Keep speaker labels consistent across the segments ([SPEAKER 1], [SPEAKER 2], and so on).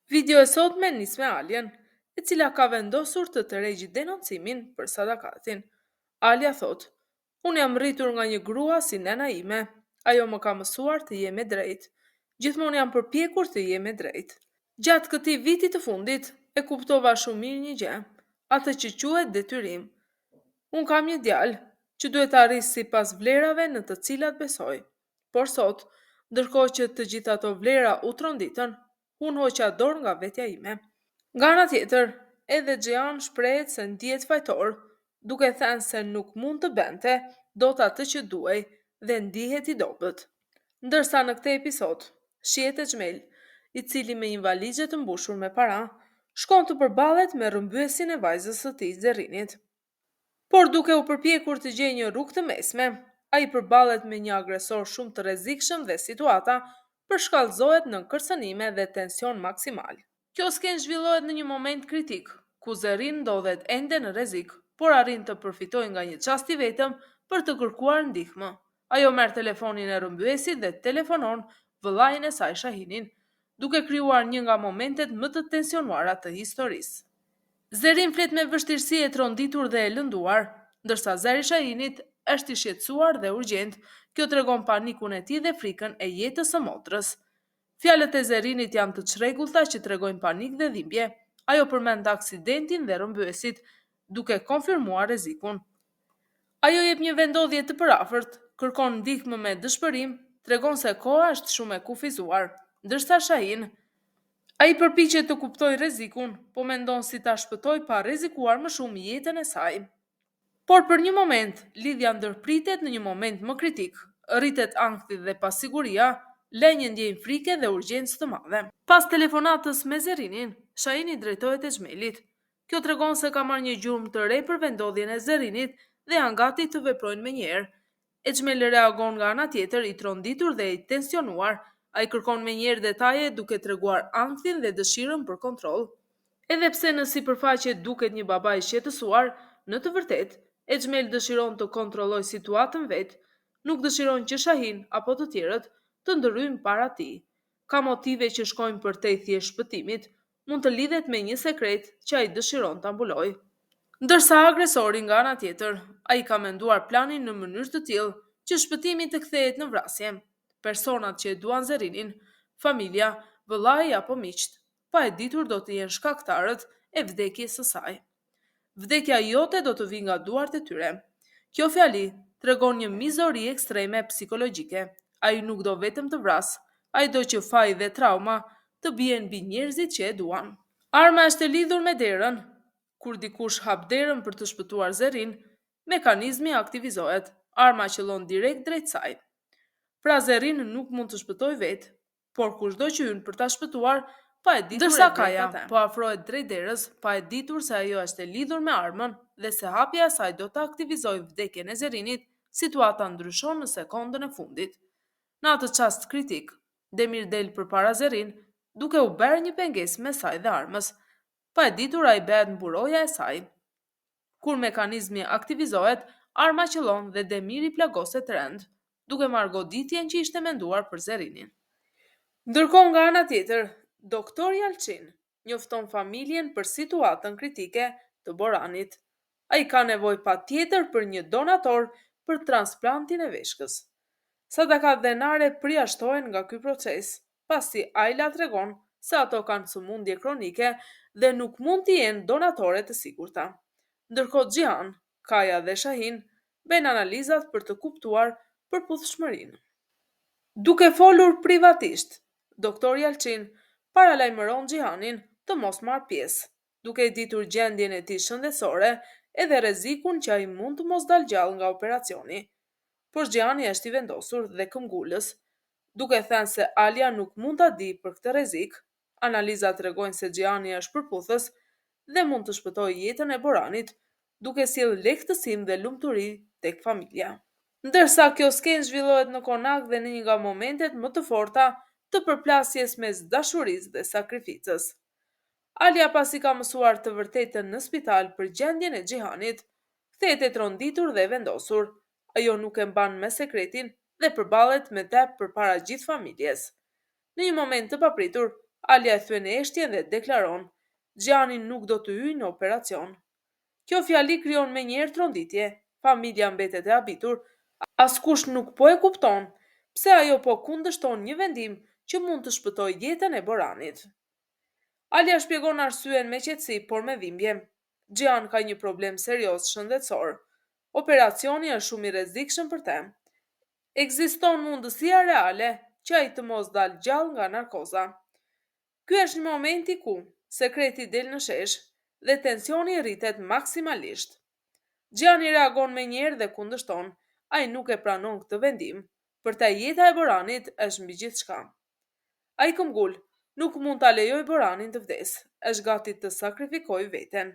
[SPEAKER 1] Video e sotme nis me Aljen, e cila ka vendosur të tërheqë denoncimin për Sadakatin. Alja thotë, Unë jam rritur nga një grua si nena ime. Ajo më ka mësuar të jem e drejtë. Gjithmonë jam përpjekur të jem e drejtë. Gjatë këtij viti të fundit, e kuptova shumë mirë një gjë, atë që quhet detyrim. Unë kam një djalë, që duhet ta rris sipas vlerave në të cilat besoj. Por sot, ndërkohë që të gjitha ato vlera u tronditën, unë hoqa dorë nga vetja ime. Nga ana tjetër, edhe Xhihan shprehet se ndihet fajtor, duke thënë se nuk mund të bënte dot atë që duhej dhe ndihet i dobët. Ndërsa në këtë episod, shihet Exhmel, i cili me një valixhe të mbushur me para, shkon të përballet me rrëmbyesin e vajzës së tij Zerrinit. Por duke u përpjekur të gjejë një rrugë të mesme, ai përballet me një agresor shumë të rrezikshëm dhe situata përshkallëzohet në kërcënime dhe tension maksimal. Kjo skenë zhvillohet në një moment kritik, ku Zerrin ndodhet ende në rrezik, por arrin të përfitojë nga një çast i vetëm për të kërkuar ndihmë. Ajo merr telefonin e rrëmbyesit dhe telefonon vëllain e saj Shahinin, duke krijuar një nga momentet më të tensionuara të historisë. Zerrin flet me vështirësi e tronditur dhe e lënduar, ndërsa zëri i Shahinit është i shqetësuar dhe urgjent, kjo tregon panikun e tij dhe frikën e jetës së motrës. Fjalët e Zerrinit janë të çrregullta që tregojnë panik dhe dhimbje. Ajo përmend aksidentin dhe rrëmbyesit, duke konfirmuar rrezikun. Ajo jep një vendndodhje të përafërt, kërkon ndihmë me dëshpërim, tregon se koha është shumë e kufizuar. Ndërsa Shahin, ai përpiqet të kuptojë rrezikun, po mendon si ta shpëtojë pa rrezikuar më shumë jetën e saj. Por për një moment, lidhja ndërpritet në një moment më kritik, rritet ankthi dhe pasiguria, lë një ndjenjë frike dhe urgjencë të madhe. Pas telefonatës me Zerrinin, Shahini drejtohet Exhmelit. Kjo tregon se ka marrë një gjurmë të re për vendndodhjen e Zerrinit dhe janë gati të veprojnë menjëherë. Exhmel reagon nga ana tjetër i tronditur dhe i tensionuar. Ai kërkon menjëherë detaje duke treguar ankthin dhe dëshirën për kontroll. Edhe pse në sipërfaqe duket një baba i shqetësuar, në të vërtetë, Exhmel dëshiron të kontrollojë situatën vetë, nuk dëshiron që Shahin apo të tjerët të ndërhyjnë para tij. Ka motive që shkojnë përtej thjesht shpëtimit, mund të lidhet me një sekret që ai dëshiron ta mbulojë. Ndërsa agresori nga ana tjetër, ai ka menduar planin në mënyrë të tillë që shpëtimi të kthehet në vrasje. Personat që e duan Zerrinin, familja, vëllai apo miqtë, pa e ditur do të jenë shkaktarët e vdekjes së saj. Vdekja jote do të vijë nga duart e tyre. Kjo fjali tregon një mizori ekstreme psikologjike. Ai nuk do vetëm të vrasë, ai do që faji dhe trauma të bien mbi njerëzit që e duan. Arma është e lidhur me derën. Kur dikush hap derën për të shpëtuar Zerrin, mekanizmi aktivizohet, arma qëllon direkt drejt saj. Pra Zerrin nuk mund të shpëtojë vetë, por kushdo që hyn për ta shpëtuar, pa e ditur Ndërsa e vret Kaja atë. po afrohet drejt derës, pa e ditur se ajo është e lidhur me armën dhe se hapja e saj do të aktivizojë vdekjen e Zerrinit, situata ndryshon në sekondën e fundit. Në atë çast kritik, Demir del përpara Zerrin, duke u bërë një pengesë mes saj dhe armës. Pa e ditur ai bëhet mburoja e saj. Kur mekanizmi aktivizohet, arma qëllon dhe Demiri plagoset rëndë, duke marrë goditjen që ishte menduar për Zerrinin. Ndërkohë nga ana tjetër, Doktor Jalçin njofton familjen për situatën kritike të Boranit. Ai ka nevojë patjetër për një donator për transplantin e veshkës. Sadakat dhe Nare përjashtohen nga ky proces, pasi Ajla tregon se ato kanë sëmundje kronike dhe nuk mund të jenë donatore të sigurta. Ndërkohë Xhihan, Kaja dhe Shahin bëjnë analizat për të kuptuar përputhshmërinë. Duke folur privatisht, Doktor Jalçin paralajmëron Xhihanin të mos marrë pjesë, duke e ditur gjendjen e tij shëndetësore edhe rrezikun që ai mund të mos dalë gjallë nga operacioni. Por Xhihani është i vendosur dhe këmbgulës, duke thënë se Alja nuk mund ta dijë për këtë rrezik. Analizat tregojnë se Xhihani është përputhës dhe mund të shpëtojë jetën e Boranit, duke sjellë lehtësim dhe lumturi tek familja. Ndërsa kjo skenë zhvillohet në konak dhe në një nga momentet më të forta të përplasjes mes dashurisë dhe sakrificës. Alja pasi ka mësuar të vërtetën në spital për gjendjen e Xhihanit, kthehet e tronditur dhe e vendosur. Ajo nuk e mban më sekretin dhe përballet me të përpara gjithë familjes. Në një moment të papritur, Alja e thyen heshtjen dhe deklaron, Xhihani nuk do të hyjë në operacion. Kjo fjali krijon menjëherë tronditje, familja mbetet e habitur, askush nuk po e kupton pse ajo po kundërshton një vendim që mund të shpëtojë jetën e Boranit. Alja shpjegon arsyen me qetësi, por me dhimbje. Xhihan ka një problem serioz shëndetësor. Operacioni është shumë i rrezikshëm për të. Ekziston mundësia reale që ai të mos dalë gjallë nga narkoza. Ky është momenti ku sekreti del në shesh dhe tensioni rritet maksimalisht. Xhihani reagon menjëherë dhe kundërshton, ai nuk e pranon këtë vendim. Për të jeta e Boranit është mbi gjithçka. Ai këmbgul, nuk mund ta lejojë Boranin të vdesë, është gati të sakrifikojë veten.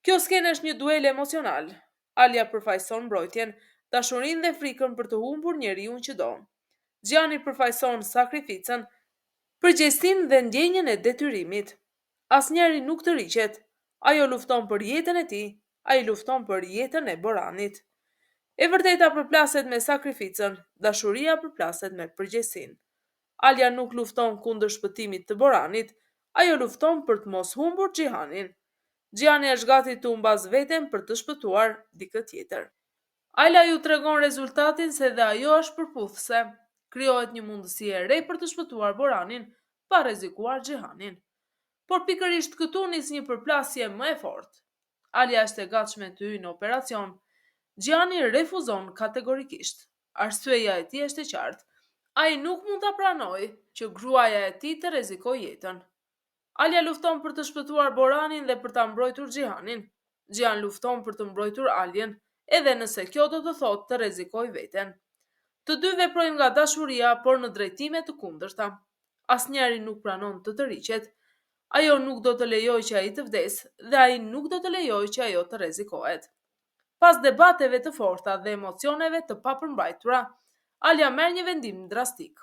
[SPEAKER 1] Kjo skenë është një duel emocional. Alja përfaqëson mbrojtjen, dashurinë dhe frikën për të humbur njeriun që do. Xhihani përfaqëson sakrificën, përgjegjësinë dhe ndjenjën e detyrimit. Asnjëri nuk tërhiqet. Ajo lufton për jetën e tij, ai lufton për jetën e Boranit. E vërteta përplaset me sakrificën, dashuria përplaset me përgjegjësinë. Alja nuk lufton kundër shpëtimit të Boranit, ajo lufton për të mos humbur Xhihanin. Xhihani është gati të humbasë veten për të shpëtuar dikë tjetër. Ajla ju tregon rezultatin se dhe ajo është përputhëse. Krijohet një mundësi e re për të shpëtuar Boranin pa rrezikuar Xhihanin. Por pikërisht këtu nis një përplasje më e fortë. Alja është e gatshme të hyjë në operacion. Xhihani refuzon kategorikisht. Arsyeja e tij është e qartë. Ai nuk mund ta pranojë që gruaja e tij të rrezikojë jetën. Alja lufton për të shpëtuar Boranin dhe për ta mbrojtur Xhihanin. Xhihan lufton për të mbrojtur Aljen, edhe nëse kjo do të thotë të rrezikojë veten. Të dy veprojnë nga dashuria, por në drejtime të kundërta. Asnjëri nuk pranon të tërhiqet. Ajo nuk do të lejojë që ai të vdesë dhe ai nuk do të lejojë që ajo të rrezikohet. Pas debateve të forta dhe emocioneve të papërmbajtura, Alja merr një vendim drastik.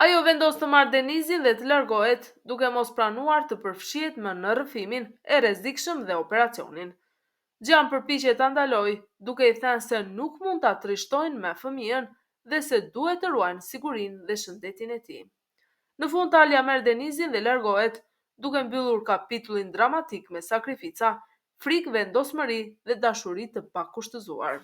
[SPEAKER 1] Ajo vendos të marrë Denizin dhe të largohet, duke mos pranuar të përfshihet më në rrëfimin e rrezikshëm dhe operacionin. Xhihan përpiqet ta ndalojë, duke i thënë se nuk mund ta trishtojnë më fëmijën dhe se duhet të ruajnë sigurinë dhe shëndetin e tij. Në fund Alja merr Denizin dhe largohet, duke mbyllur kapitullin dramatik me sakrifica, frikë, vendosmëri dhe dashuri të pakushtëzuar.